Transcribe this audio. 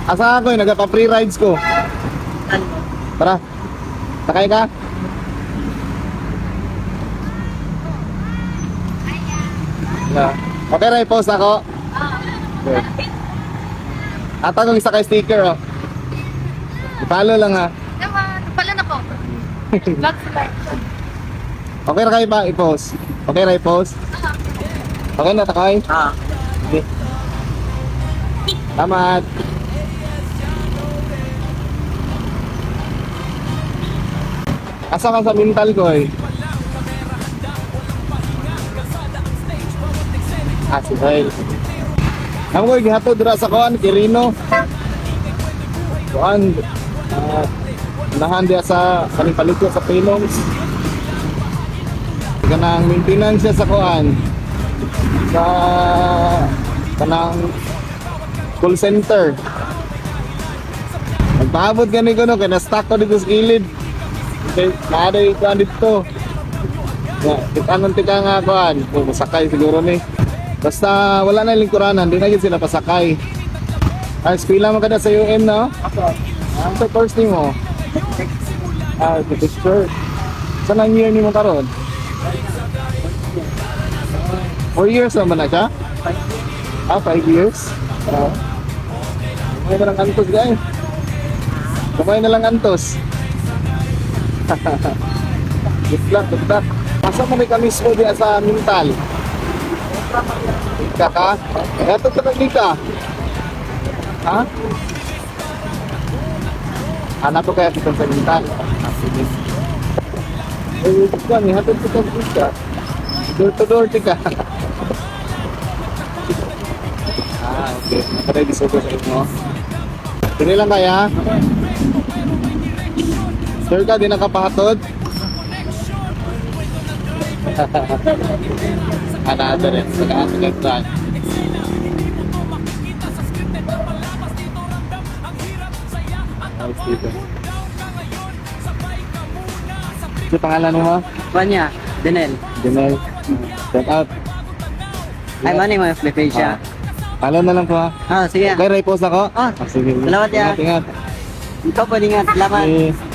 Asa ako eh, nagpa-free rides ko. Tara. Sakay ka? Na. Okay ra i-post ako. Okay. Ata kong isa kay sticker oh. I-follow lang ha. Naman, pala na ko. Vlog sila. Okay ra kayo ba i-post? Okay ra i-post? Okay na takay? Ah. Okay. Salamat. Asa ka sa mental ko eh? Ah, si Kyle. Ako ko, gihatod dira sa kuan, Kirino. Kuan, unahan diya sa kaning paliko sa Pilongs. Kanang maintenance siya sa kuan. Sa kanang call center. Nagpaabot gani ko no, kay na-stuck ko dito sa gilid. Okay, naa kuan dito. Ya, tika tika nga kuan. Kung masakay siguro ni. Basta wala na lingkuranan, di na gid sila pasakay. Ay, eskwela man kada sa UM, no? Ako. Ang sa course nimo? Ah, architecture. Saan ang year nimo karon? 4 years naman na siya? Ah, 5 years? Ah. Kamay na lang antos, guys. Kamay na lang antos. Good luck, good luck. Asa man ka mismo diya sa Mintal? Ika ka? Eto ka ka. Ha? Anak ko kaya kita sa Mintal. Ah, sige. Eh, ikaw, hatod ko ka. Door to door tika. Ah, okay. Nakaready sa ko sa inyo. Dili lang kaya? Sir ka, di nakapahatod? Ana, ito rin. Saka-ato. Ayos dito. Ano pangalan mo? Kanya, Denel. Janel. Shout out. Ay, mani mo yung page siya. Follow na lang po ha. Ah, sige. Okay, repost ako. Ah, Sige. salamat ya. Ingat, ingat. Ikaw po, ingat. Salamat. Okay.